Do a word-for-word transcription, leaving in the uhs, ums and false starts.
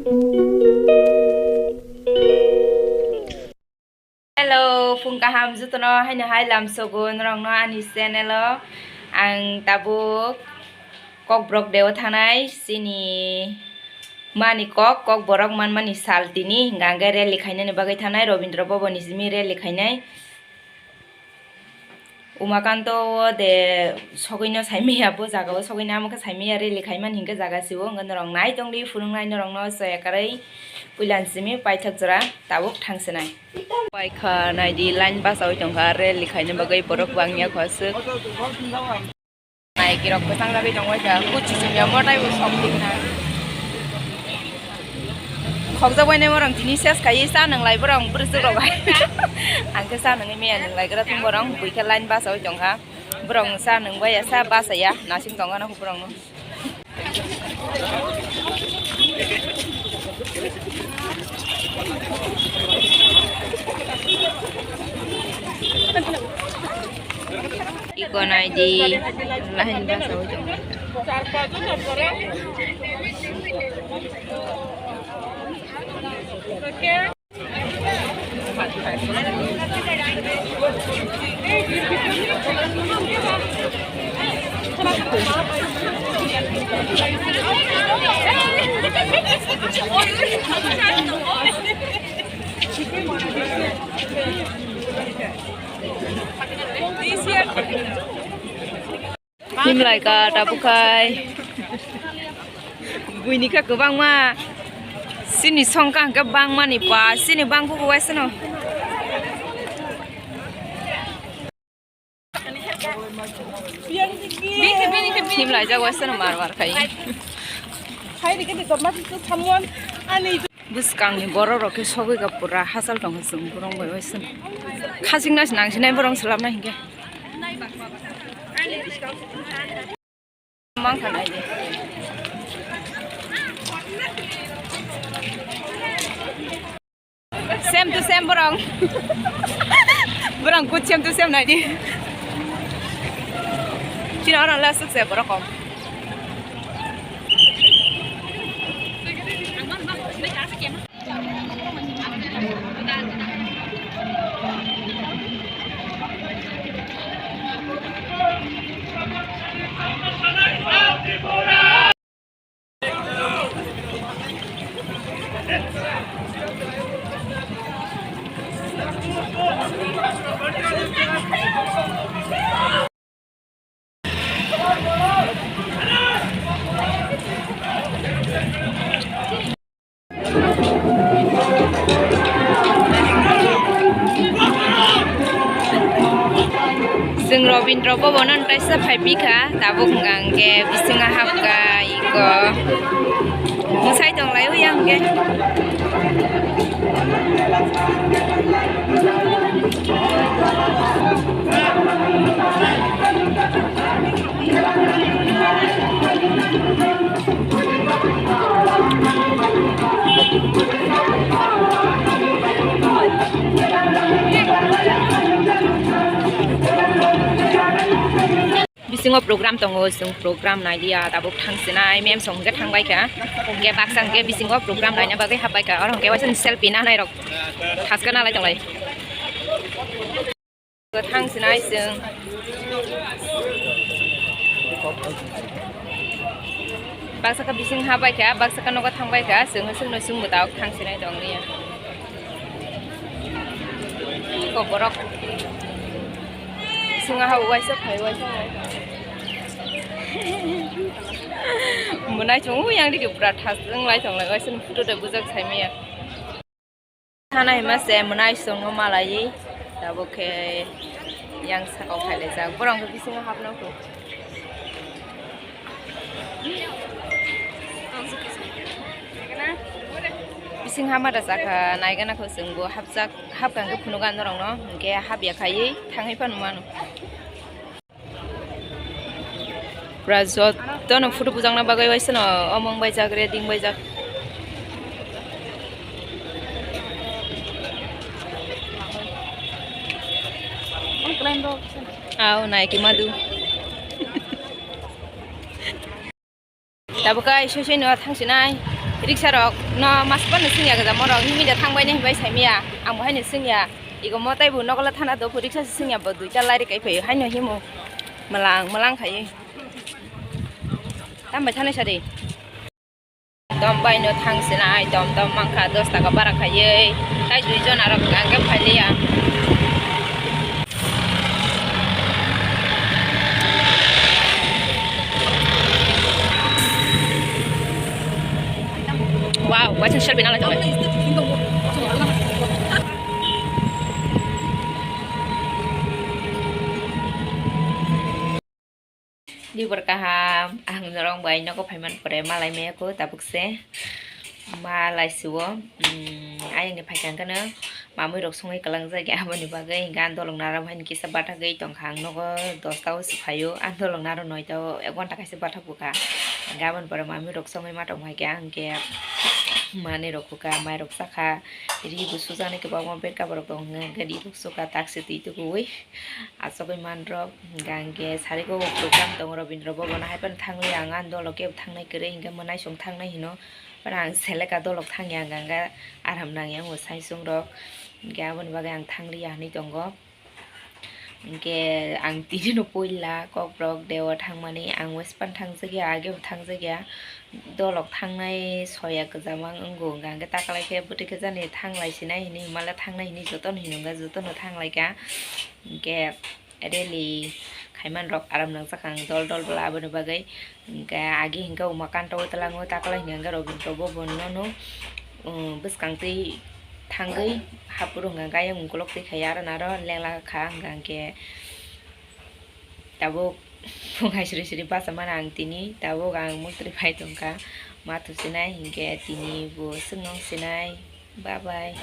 Hello, phung kaham jotono haino hai lamsogo norokno ani channel o. Ang tabuk Kokborok deo thanai, chini mani kok, Kokborok manmani sal tini, hingka hingke rally khainani bagwi thanai, Robindra Bhaban ni simi rally khainai. Umakanto o de sogwino saimaya, bo jaga o sogwino amo khe saimaya rally khaimani hinkhe jaga sio, hwnkhe norok nai tongdi, phunuknai norokno chaya kwrwi puilan simi paithak jora tabuk thangsinai. Paikha naidi line bachaui tongkha rally khaina bagwi borok bangya kho aswk. Naikirok kwchang jagwi tongbaikha, kuchi chumya motai bo sok tikna. Khokjak bainai borok tini ses khai cha nwnglai borok bwrwswk rok hai. Ang khe cha nungwi maya nwnglai gra thung borok bui khe line bachaui tongkha. Borok cha nungbai ya cha bachaya nasing tongkha no borok no. Iko naidi lahin basa ujung. Himlai ka tabuk khai. Buini kha kwbangma. Chini songkha hwnkhe bangmani pa, chini bangkuk waisano. Himlai jak waisano mar mar khai. Bwskangni borok rok khe sogwi ka pura hachal tongkha chwng borok bai waisano. Khachikna se nangsinai borok swlamna hinkhe. Mang kha nai di. Same to same borok. Borok good same to same nai di. Chini oro lasuk se borok kom. Chwng Robindra Bhaban no taisa phai phi kha, tabuk hwnkha hwnkhe bisingo hapkha iko. Mwsai tong lai o yang hwnkhe. Bisingo program tongo, chwng program nailia, tabuk thangsinai, mem song hwnkhe thangbaikha, hwnkhe baksa hwnkhe bisingo program naina bagwi hapbaikha, oro hwnkhe waisa selfie nanai rok thaskana lai tonglai. Thangsinai chwng. Baksa khe bising hapbaikha, baksa khe nogo thangbaikha, chwng chwngno chwngbo tabuk thangsinai tonglia. Iko borok. Bising ha waisa phai waisa. Mwnai chwng yang digi pura thas wng lai tong lai waisa photo de bujak saimaya. Thana hima se mwnai chwngno malai, tabuk khe yang sakao phailaijak. Borok hwnkhe bisingo hapno kho. Bising hama da chakha, naigana kho chwngbo hapjak, hapkha hwnkhe phunugo norokno, hwnkhe hapya khaiwi thangwi phano mano. Pura jotono photo bujakna bagwi waisano omo wng baijak, ready wng baijak. Aw, naikhe madu. Tabuk kai soi soi no thangsinai. Riksa rok no mas phano swngya, gajam rok himwi da thangbai nai hinbai saimaya, ang bo haino swngya. Ego mo taibo nogola thana do phu riksa se swngya, bo duita lari kai phaio, haino himo mwlang mwlang khaiwi. Tambai thanai sari. Tom bai no thang sinai, tom tom mankha dos taka bara khaiwi, tai dui jon aro hwnkha hwnkhe phailiya. Wow, waisa selfie nang lai tongo. Dibor kaham, ang norok bai nogo phaiman pore malai maya ko tabuk se. Malai siwo, mm, ayang ni phaikha hwnkhe no mamui rok songwi kwlangjak ya, aboni bagwi hwnkhe ang dolong naro haino kisa bathagwi tongkha, ang nogo dosta o se phaio, ang dolong naro noita o ek ghonta kaisa bathak bukha, hwnkhe aboni pore mamui rok songwi ma tongkha khe ang khe manwi rok bukha, mai rok chakha, ri bo sujaknai kwbangma bed cover rok tongo, hwnkhe ri rok sukha taksi twi tukuwi. Asogwi manrok, hwnkha hwnkhe sarikgo program tongo Robindra Bhavan o, hai phano thangwi ang ani dolo kebo thangnai kwrwi, hwnkhe mwnaisong thangnai hino. Phano ang seleka dolok thangya, hwnkha hwnkhe aram nangya wngo saichung rok, hwnkhe aboni bagwi ang thangliya hinwi tongo. Hwnkhe ang tini no puila Kokborok deo thangmani, ang west phano thangjakya, agebo thangjakya. Dolok thangnai soya kwcham ang wngo, hwnkha hwnkhe taklai khe bwtwi khe jani thanglai sinai hinwi himala thangnai hinwi jotono hino, hwnkha jotono thanglaikha. Hwnkhe rally khaiman rok aram nangjak ang dol dol bwla aboni bagwi. Hwnkhe agi hwnkhe umakanta o twlango taklai hwnkha hwnkhe Robindra Bhavan no, no, um, bwskang twi thangwi haphuru hwnkha hwnkhe ayang ukolok twi khaiya aro naro lengla kha hwnkha hwnkhe. Tabuk phung hai sri sri basa mano ang tini, tabuk ang muktwi phai tongkha, ma thusinai hwnkhe tini bo swngno sinai, bye bye.